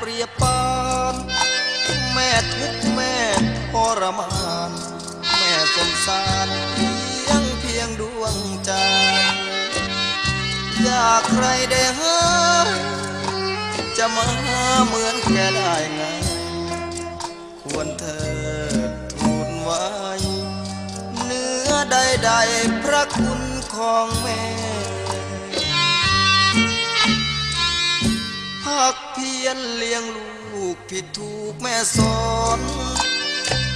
ປຽບປານແມ່ທຸກແມ່ທໍລະມານ ແມ່ສົງສານພຽງ ພຽງດວງໃຈ ຢາກໃຄ່ໄດ້ຫາ ຈະມາເໝືອນແກ່ໄດ້ງ່າຍ ຄວນເທີດທູນໄຫວ້ ເໜືອໃດໆພະຄຸນຂອງແມ່ ພາກພຽນລ້ຽງລູກ ຜິດຖືກແມ່ສອນ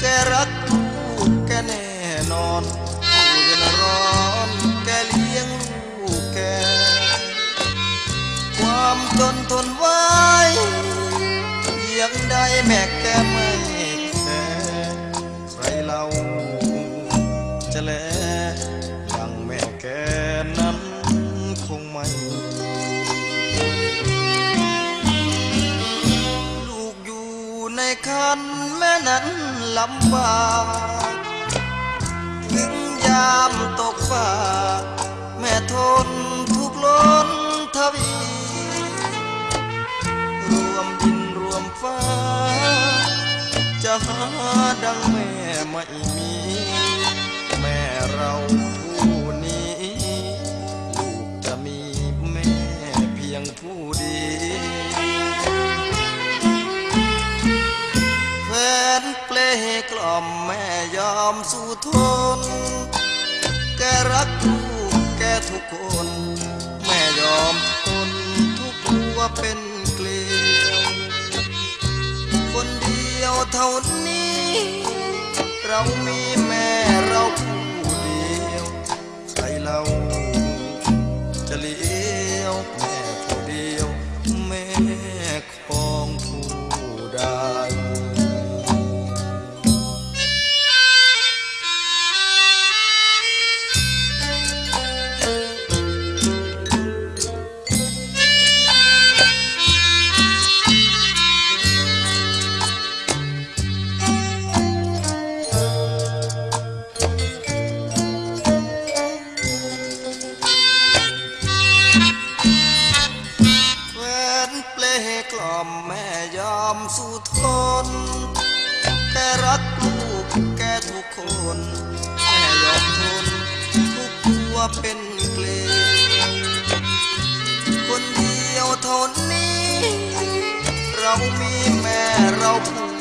ແກ່ຮັກລູກແກ່ແນ່ນອນ ຜູ້ເຢັນຮ້ອນແກ່ລ້ຽງລູກແກ່ ຄວາມຈົນທົນໄຫວ ພຽງໃດແມ່ແກ່ໄມ້ແກ່ ໃຄເລົ່າຈະແລ ດັ່ງແມ່ແກ່ນັ້ນຄົງໄມ່ ລູກຢູ່ໃນຄັນແມ່ນັ້ນລຳບາກ ເຖິງຍາມຕົກຟາກ ແມ່ທົນທຸກລົ້ນທະວີ ຮ່ວມດິນຮ່ວມຟ້າ ຈະຫາດັ່ງແມ່ໄມ່ມີ ແມ່ເຮົາຜູ້ນີ້ ລູກຈະມີແມ່ພຽງຜູ້ດຽວ ແຟນເປລກລ່ອມແມ່ຍອມສູ້ ທົນ ແກ່ຮັກລູກແກ່ທຸກຄົນ ແມ່ຍອມທົນທຸກຫົວເປັນເກລີຍວ ຄົນດຽວເທົ່ານີ້ ເຮົາມີແມ່ເຮົາຜູ້ດຽວ ໃຄເລົ່າຈະລຽວແມ່ຜູ້ດຽວ ແມ່ ຂອງຜູ້ໃດ ແຟນເປລກລ່ອມແມ່ຍອມສູ້ທົນ ແກ່ຮັກລູກແກ່ທຸກຄົນ ແມ່ຍອມທົນທຸກຫົວເປັນເກລີຍວ ຄົນດຽວເທົ່ານີ້ ເຮົາມີແມ່ເຮົາຜູ້